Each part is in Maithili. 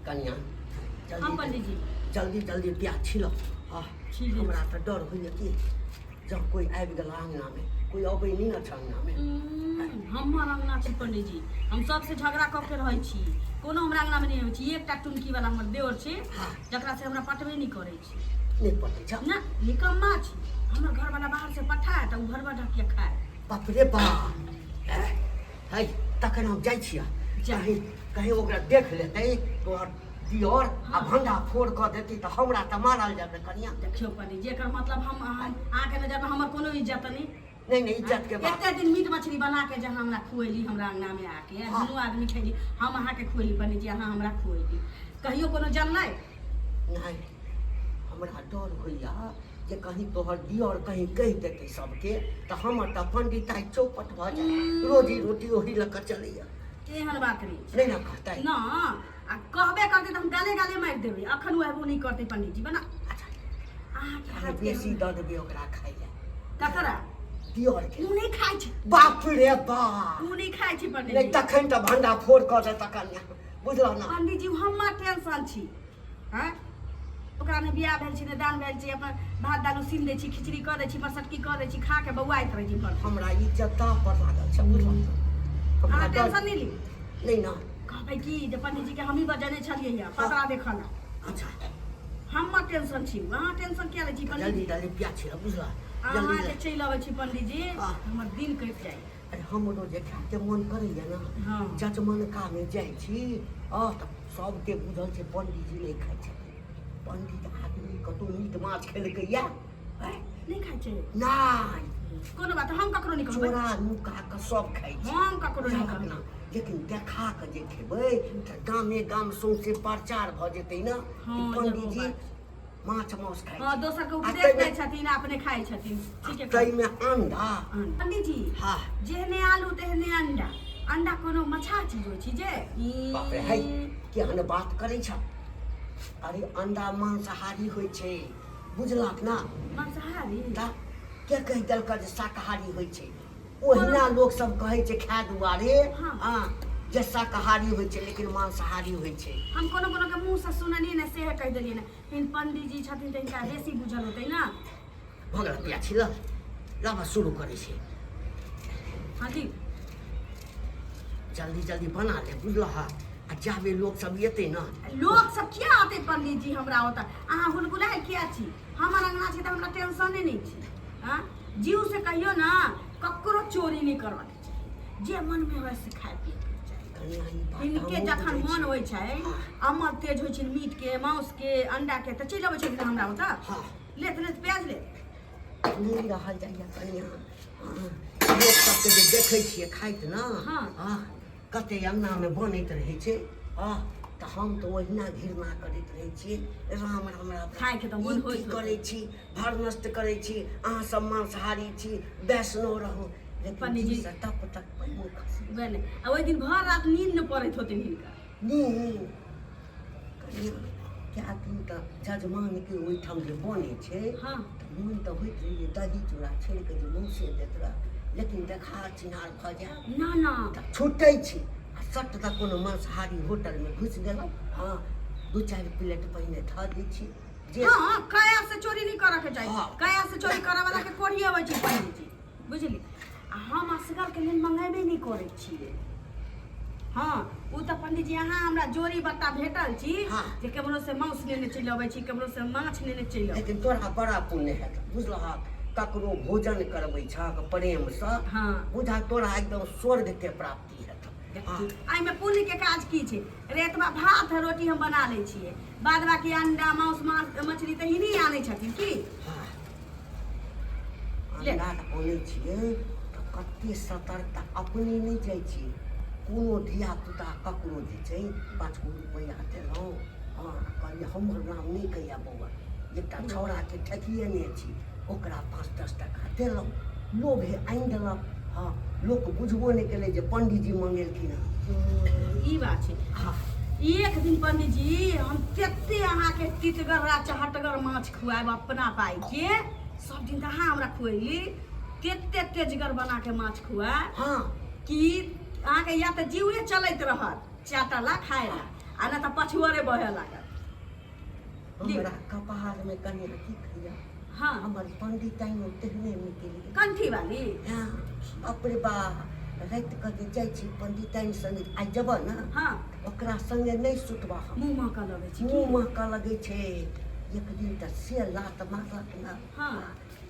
कनिया हाँ जल्दी पंडित जी जल्दी जल्दी प्याज छिलऽ। हाँ। छील दै। हमरा तऽ डर होइए कि जब कोइ आबि गेल अङ्गनामे, कोइ अबै नहि ने छै अङ्गनामे। हमर अङ्गना छी पंडीजी, हम सबसे झगड़ा कऽ के रहै छी, कोनो हमरा अङ्गनामे नहि अबै छी। एकटा टुनकी वाला हमर देवर छै जकरा से हमरा पटबे नहि करै छै। नहि पटै छै ना, निकम्मा छी। हमर घरवाला बाहर से पठाए तऽ ओ भरवा ढकिया खाए। बाप रे बाप, है तखन हम जाइ छियै। जा। कहीं कहीं ओकरा देख लेतै तोहर दियर आ भंडा फोड़ कऽ देतै तऽ हमरा तऽ मारल जेबै कनिया। देखियौ पंडीजी, एकर मतलब हम अहाँके नजरमे हमर कोनो इज्जत नहि? नहि नहि, इज्जत के बात। एते दिन मीट मछली बना के जहाँ हमरा खुएली, हमरा अंगना में आके दुनू आदमी खैली, हम अहाँके खुएली पंडीजी, अहाँ हमरा खुएली, कहियो कोनो जनलै? नहि, हमरा डर होइया जे कहीं तोहर दियर कहीं कहि देतै सबके तऽ हमर तऽ पंडिताइ चौपट भऽ जाय, रोजी रोटी ओही लऽ कऽ चलैया। एहन बात नहि छै। नहि ने कहतै? ना, आ कहबे करतै तऽ हम गाले गाले मारि देबै। अखन ओ एबो नहि करतै पंडीजी बना। अच्छा। अहाँके हम हाथ के बेसी दऽ देबै ओकरा खाइ लए। ककरा? दियर के। ओ नहि खाइ छै। बाप रे बाप। ओ नहि खाइ छै पंडीजी। नहि, तखन तऽ भंडा फोड़ कऽ देतऽ कनिया, बुझलह ने? पंडीजी, हमर टेंशन छी। हँ, ओकरा ने बियाह भेल छै ने दान भेल छै। अपन भात दालि उसीन दै छी, खिचड़ी कऽ दै छी, मसटकी कऽ दै छी, खा के बौआइत रहै छी भर। हमरा इज्जत दाँव पर लागल छै, बुझलह? हमरा अहाँ डर टेंशन नहि ली। नहि ने? कहबै की जे पंडीजी के हमही बजने छलियै हँ पतरा देखऽ ला। अच्छा। हमर टेंशन छी, अहाँ टेंशन किया लै छी जल्दी पंडीजी? जल्दी प्याज छिल, बुझलह? अहाँ जल्दी जे चलि अबै छी पंडीजी, हमर दिन कटि जाइ। अरे, हमरो जे खायके मन करैया ने, जजमनकामे जाइ छी आ तऽ सबके बुझल छै पंडीजी नहि खाइ छथिन। पंडित आदमी कतौ मीट माछ खेलकैया? नहि खाइ छै? नहि। कोनो बात, हम ककरो नहि कहबै। चोरा नुका कऽ सब खाइ छै। हम ककरो नहि बुझलक कहबै। ने? लेकिन देखा कऽ जे खेबै तऽ गामे गाम सौंसे प्रचार भऽ जेतै ने कि इहो पंडीजी बात। माछ मांस खाइ हँ छै। दोसर के आ उपदेश ताहिमे दै छथिन आ अपने खाइ छथिन। ठीके कहै। ताहिमे अंडा। पंडीजी, जेहने आलू तेहने अंडा। अंडा कोनो मछा चीज होइ छै जे ई बाप रे, है केहन बात करै छ! अरे, अंडा मांसाहारी होइ छै, बुझलक ना? मांसाहारी? तऽ के कहि देलक जे शाकाहारी होइ छै? ओहिना लोक सब कहै छै खाय दुआरे। हँ, जे शाकाहारी होइ छै, लेकिन मांसाहारी होइ छै। हम कोनो कोनो के मुँह से सुनलियै ने, सेहे कहि देलियै ने। लेकिन पंडीजी छथिन तऽ हिनका बेसी बुझल होतै ने। भऽ गेल पिया छिल, लाबा, शुरू करै छै। हाँ जी। जल्दी जल्दी बना ले, बुझलह? आ जाबे लोक सब एतै ने। लोक सब किया अतै पंडीजी हमरा ओतऽ? अहाँ हुलगुलाइ किया छी? हमर अंगना छै तऽ हमरा टेंशने नहि छै। हाँ, जीव से कहियो ने ककरो चोरी नहि करबाक चाही, जे मनमे होइ से खाय पियके चाही। कनिया, ई बात हिनके हमहूँ जखन बुझै मन छी। होइ छै, अमर तेज होइ छै मीटके, मांसके, अंडाके, तऽ चलि अबै छथिन हमरा ओतऽ। लेत लेत प्याज लेत। नहि रहल जाइए कनिया। हँ, लोक सबके जे देखै छियै खाइत ने, हँ, कते अङ्गनामे बनैत रहै छै, हँ, तऽ हम तऽ ओहिना घृणा करैत रहै छियै। राम राम राम! खायके तऽ मन ई होइत की होतै। करै छी? भर नष्ट करै छी। अहाँ सब मांसाहारी छी, वैष्णव रहू, लेकिन पंडीजी। जीसँ टप टप पानि खसै। वएह ने, आ ओहि दिन भर रात नींद नहि पड़ैत होतनि हिनका। नींद कनिया, कए दिन तऽ जजमानके ओहिठाम जे बनै छै तऽ मोन तऽ होइत रहैए दही चूड़ा छोड़ि कऽ जे मौसे देत रह, लेकिन देखार चिन्हार भऽ जाय ना ना तऽ छूटै छै आ सट दऽ कोनो मांसाहारी होटलमे घुसि गेलहुँ। हँ, दू चारि प्लेट पहिने धऽ दै छी जे हँ, कया से चोरी नहि करऽ के चाही। कया से चोरी करऽ वाला के कोढ़ी अबै छै पंडीजी, बुझली? आ हम असगर के लेल मंगेबे नहि करै छियै। हँ, ओ तऽ पंडीजी अहाँ हमरा जोड़ी बट्टा भेटल छी जे केम्हरो से मांस लेने चलि अबै छी, केम्हरो से माछ लेने चलि अबै। लेकिन तोरा बड़ा पुण्य हेत, बुझलहक? ककरो भोजन करबै छहक प्रेमसँ, बुझा तोरा एकदम स्वर्ग के प्राप्ति हेत। देखियौ, एहिमे पुण्य के काज की छै रे? एतबा भात रोटी हम बना लै छियै, बाद बाकी अंडा मांस माछ मछली तऽ हिनी आनै छथिन की। अंडा अनै छियै तऽ कते सतर्कता। अपने नहि जाइ छियै, कोनो धियापुता ककरो जे छै 5 गो रुपैआ देलहुँ। हँ, कहलियै हमर नाम नहि कहिया बौआ। एकटा छौड़ाके ठकिएने छी, ओकरा 5-10 टाका देलहुँ, लोभे आनि देलक। हँ, लोक बुझबो नहि केलै जे पंडीजी मंगेलखिन हँ। ई बात छै। एक दिन पंडीजी हम तते अहाँके तितगर आ चहटगर माछ खुआएब अपना पाइके। सब दिन तऽ अहाँ हमरा खुएली, तते तेजगर बना के माछ खुआएब कि अहाँके या तऽ जीवे चलैत रहत चाटला खाय ला। आ नहि तऽ पछुअरे बहऽ लागत। हमरा कपारमे कनिया की कहिया। हँ। हमर पंडिताइनो तेहने निकलि गेल। कंठी वाली? हँ, बाप रे बा, राति कऽ जे जाइ छी पंडिताइन संगे, आइ जेबह ने? हँ। ओकरा संगे नहि सुतबह हम। मुँह महकऽ लगै छै। मुँह महकऽ लगै छै। एक दिन तऽ से लात मारलक ने,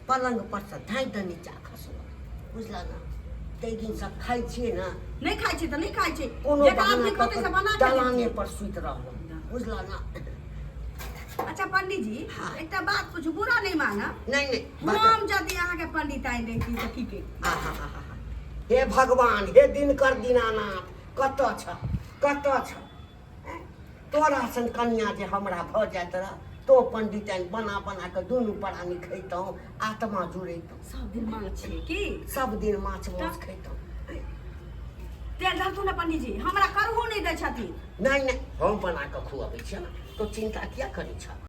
पलंग पर से धाँइ दऽ नीचा खसलक, बुझलह ने? ताहि दिनसँ खाइ छियै ने। नहि खाइ छी तऽ नहि खाइ छी। कोनो जकरा बहाना नीक कऽ होतै से कऽ बना कऽ दलाने देतै। पर सुति रहलहुँ, बुझलह ने? अच्छा पंडित जी। हाँ। एकटा बात पूछू, बुरा नहीं मानब। नहि नहि, बाजऽ। हम यदि अहाँके पंडित आनि रहिती तऽ की करिती? आहाहाहा। हे भगवान, हे दिनकर दीनानाथ, कतऽ छ, कतऽ छ? ऐं? तोरा सन कनिया जे हमरा भऽ जाइत रह तो पंडिताइन बना बना कऽ दुनू प्राणी खैतहुँ, आत्मा जुड़ैतहुँ। सब दिन माछ छियै की? सब दिन माछ मांस खैतहुँ। तेल धरतू ने पंडित जी, हमरा करहु नहि दै छथिन। नहि नहि, हम बना कऽ खुअबै छियै ने, तो चिन्ता किया करै छह?